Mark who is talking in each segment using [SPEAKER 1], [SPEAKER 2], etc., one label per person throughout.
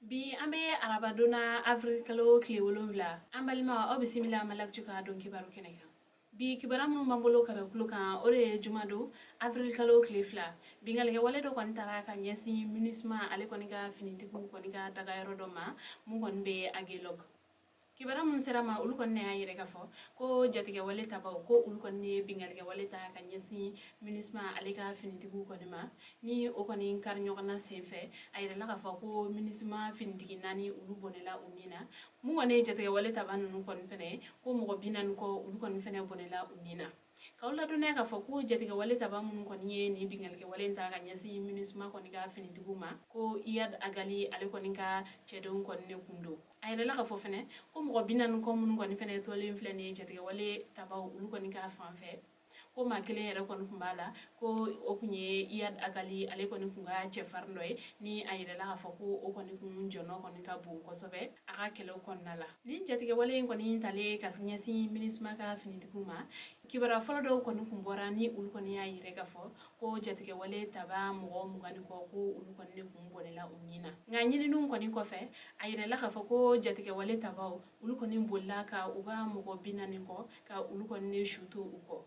[SPEAKER 1] Bi an bɛ arabadon na, avril kalo tile 7. An balima, aw bisimila Mali Actu ka don kibaru kɛnɛ kan. Bi kibaru minnu b'an bolo ka da tulo kan, o de ye jumadon, avril kalo tile 2, binkannikɛwale dɔ kɔni taara ka ɲɛsin MINUSMA ale kɔni ka finitigiw kɔni ka dagayɔrɔ dɔ ma, mun kɔni bɛ Aguelhok. Kibaruya minnu sera ma, olu kɔni y'a yira k'a fɔ ko jatigɛwale tabaw, ko olu kɔni ye binkannikɛwale ta ka ɲɛsin MINUSMA ale ka finitigiw kɔni ma. Ni o kɔni kari ɲɔgɔn na senfɛ, a yirala k'a fɔ ko MINUSMA finitigi naani, olu bɔnɛla u ni na. Mun kɔni ye jatigɛwale taba ninnu kɔni fɛnɛ ye, ko mɔgɔ 40 kɔ, olu kɔni fɛnɛ bɔnɛla u ni na. K'aw ladɔnniya k'a fɔ ko jatigɛwale taba minnu kɔni ye nin binkannikɛwale in ta ka ɲɛsin MINUSMA kɔni ka finitigiw ma, ko Iyad Ag Ghali ale kɔni ka cɛdenw kɔni ne kun don. A yirala k'a fɔ fɛnɛ ko mɔgɔ 40 kɔ minnu kɔni fɛnɛ tɔlen filɛ nin ye jatigɛwale tabaw olu kɔni ka fan fɛ, ko maa kelen yɛrɛ kɔni tun b'a la, ko o kun ye Iyad Ag Ghali ale kɔni kun ka cɛfarin dɔ ye, ni a yirala k'a fɔ ko o kɔni kun jɔnɔ kɔni ka bon kosɛbɛ a ka kɛlɛw kɔnɔna la. Nin jatigɛwale in kɔni talen ka ɲɛsin MINUSMA ka finitigiw ma, kibaruya fɔlɔ dɔw kɔni kun bɔra, ni olu kɔni y'a yira k'a fɔ ko jatigɛwale taba mɔgɔ 20 ni kɔ, ko olu kɔni de kun bɔnɛla u ni na. Nka ɲininiw kɔni kɔfɛ, a yirala k'a fɔ ko jatigɛwale tabaw, olu kɔni bolila ka u ka mɔgɔ 40 kɔ, ka olu kɔni ne su to u kɔ.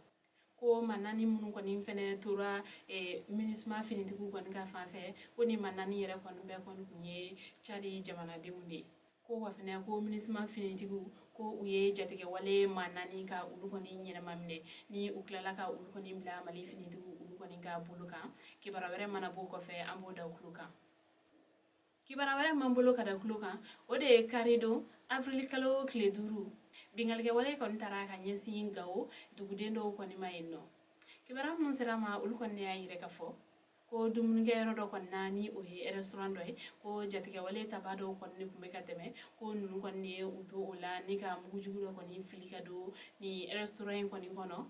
[SPEAKER 1] Ko maa naani minnu kɔni fɛnɛ tora MINUSMA finitigiw kɔni ka fan fɛ, ko ni maa naani yɛrɛ kɔni bɛɛ kɔni kun ye Cadi jamanadenw de ye. Ko wa fɛnɛ, ko MINUSMA finitigiw, ko u ye jatigɛwale maa naani ka olu kɔni ɲɛnama minɛ, ni u tilala ka olu kɔni bila Mali finitigiw olu kɔni ka bolo kan. Kibaruya wɛrɛ mana b'o kɔfɛ, an b'o da tulo kan. Kibaruya wɛrɛ m'an bolo ka da tulo kan, o de ye karidon, avril kalo tile 5, binkannikɛwale kɔni taara ka ɲɛsin Gawo duguden dɔw kɔni ma yen nɔ. Kibaruya minnu sera ma, olu kɔni y'a yira k'a fɔ ko dumunikɛyɔrɔ dɔ kɔni na, ni o ye restaurant dɔ ye, ko jatigɛwale taba dɔw kɔni de tun bɛ ka tɛmɛ, ko ninnu kɔni ye u to o la ni ka mugujugu dɔ kɔni fili ka don ni restaurant in kɔni kɔnɔ.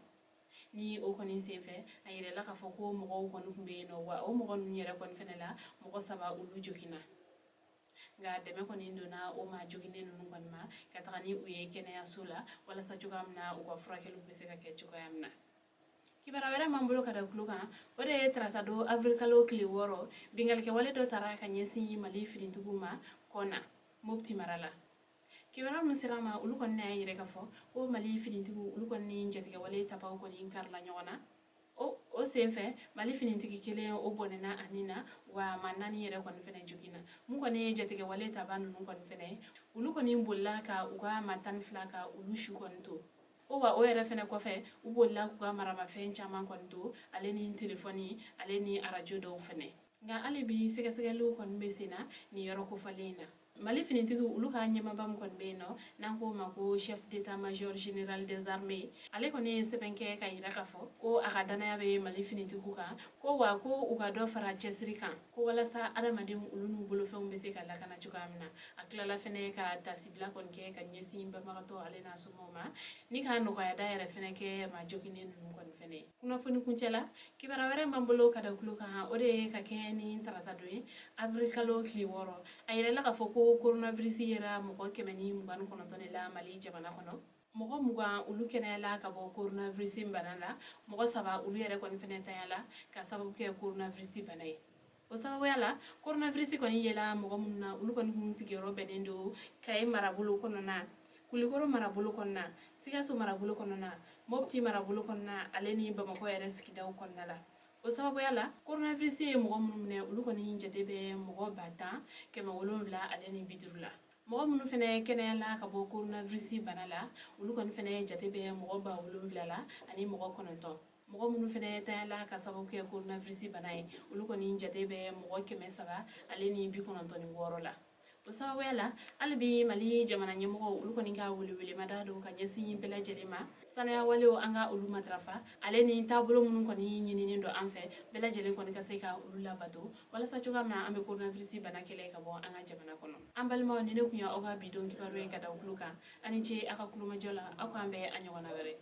[SPEAKER 1] Ni o kɔni senfɛ, a yirala k'a fɔ ko mɔgɔw kɔni tun bɛ yen nɔ, wa o mɔgɔ ninnu yɛrɛ kɔni fɛnɛ la, mɔgɔ saba, olu joginna. Nka dɛmɛ kɔni donna o maa joginnen ninnu kɔni ma ka taga ni u ye kɛnɛyaso la, walasa cogoya min na u ka furakɛliw bɛ se ka kɛ cogoya min na. Kibaruya wɛrɛ m'an bolo ka da tulo kan, o de ye tarata don, avril kalo tile 6, binkannikɛwale dɔ tara ka ɲɛsin Mali finitigiw ma Kɔna, Mopti mara la. Kibaruya minnu sera ma, olu kɔni y'a yira k'a fɔ ko Mali finitigiw, olu kɔni ni jatigɛwale tabaw kɔni karila ɲɔgɔn na. O senfɛ, Mali finitigi kelen, o bɔnɛna a ni na, wa maa naani yɛrɛ kɔni fɛnɛ joginna. Mun kɔni ye jatigɛwale taba ninnu kɔni fɛnɛ, olu kɔni bolila ka u ka maa 12 ka olu su kɔni to o. Wa o yɛrɛ fɛnɛ kɔfɛ, u bolila k'u ka maramafɛn caman kɔni to, ale ni telefɔni, ale ni arajo dɔw fɛnɛ. Nka hali bi, sɛgɛsɛgɛliw kɔni bɛ sen na nin yɔrɔ kofɔlen in na. Mali finitigiw olu ka ɲɛmaaba min kɔni bɛ yen nɔ, n'an k'o ma ko chef d'état major général des armées, ale kɔni ye sɛbɛn kɛ ka yira k'a fɔ ko a ka danaya bɛ Mali finitigiw kan, ko wa ko u ka dɔ fara cɛsiri kan, ko walasa adamadenw olu n'u bolofɛnw bɛ se ka lakana cogoya min na. A tilala fɛnɛ ka tasibila kɔni kɛ ka ɲɛsin banbagatɔ ale n'a somɔgɔw ma, ni ka nɔgɔyada yɛrɛ fɛnɛ kɛ maa joginnen ninnu kɔni fɛnɛ ye. Kunnafoni kuncɛ la, kibaruya wɛrɛ b'an bolo ka da tulo kan, o de ye ka kɛ ni tarata don ye, avril kalo tile 6, a yirala k'a fɔ ko coronavirus yera mɔgɔ 129 de la Mali jamana kɔnɔ. Mɔgɔ 20, olu kɛnɛyala ka bɔ coronavirus bana la. Mɔgɔ saba, olu yɛrɛ kɔni fɛnɛ tanyala ka sababu kɛ coronavirus bana ye. O sababuya la, coronavirus kɔni yela mɔgɔ minnu na, olu kɔni kun sigiyɔrɔ bɛnnen don Kayi marabolo kɔnɔna, Kulikɔrɔ marabolo kɔnɔna, Sikaso marabolo kɔnɔna, Mopti marabolo kɔnɔna, ale ni Bamakɔ yɛrɛ sigidaw kɔnɔna la. O sababuya la, coronavirus ye mɔgɔ minnu minɛ, olu kɔni jate bɛ mɔgɔ 10,750 la. Mɔgɔ minnu fɛnɛ kɛnɛyala ka bɔ coronavirus bana la, olu kɔni fɛnɛ jate bɛ mɔgɔ 7,000 la ani mɔgɔ 9. Mɔgɔ minnu fɛnɛ tanyala ka sababu kɛ coronavirus bana ye, olu kɔni jate bɛ mɔgɔ 396 la. O sababuya la, hali bi Mali jamana ɲɛmɔgɔw olu kɔni ka welewelemada don ka ɲɛsin bɛɛ lajɛlen ma, sanuya walew, an ka olu matarafa, ale ni taabolo minnu kɔni ɲininen don an fɛ, bɛɛ lajɛlen kɔni ka se ka olu labato, walasa cogoya min na an bɛ coronavirus bana kɛlɛ ka bɔ an ka jamana kɔnɔ. An balimaw, ni ne kun y'aw ka bi don kibaru ye ka da tulo kan. Aw ni ce aw ka kulomajɔ la. Aw k'an bɛn a ɲɔgɔnna wɛrɛ.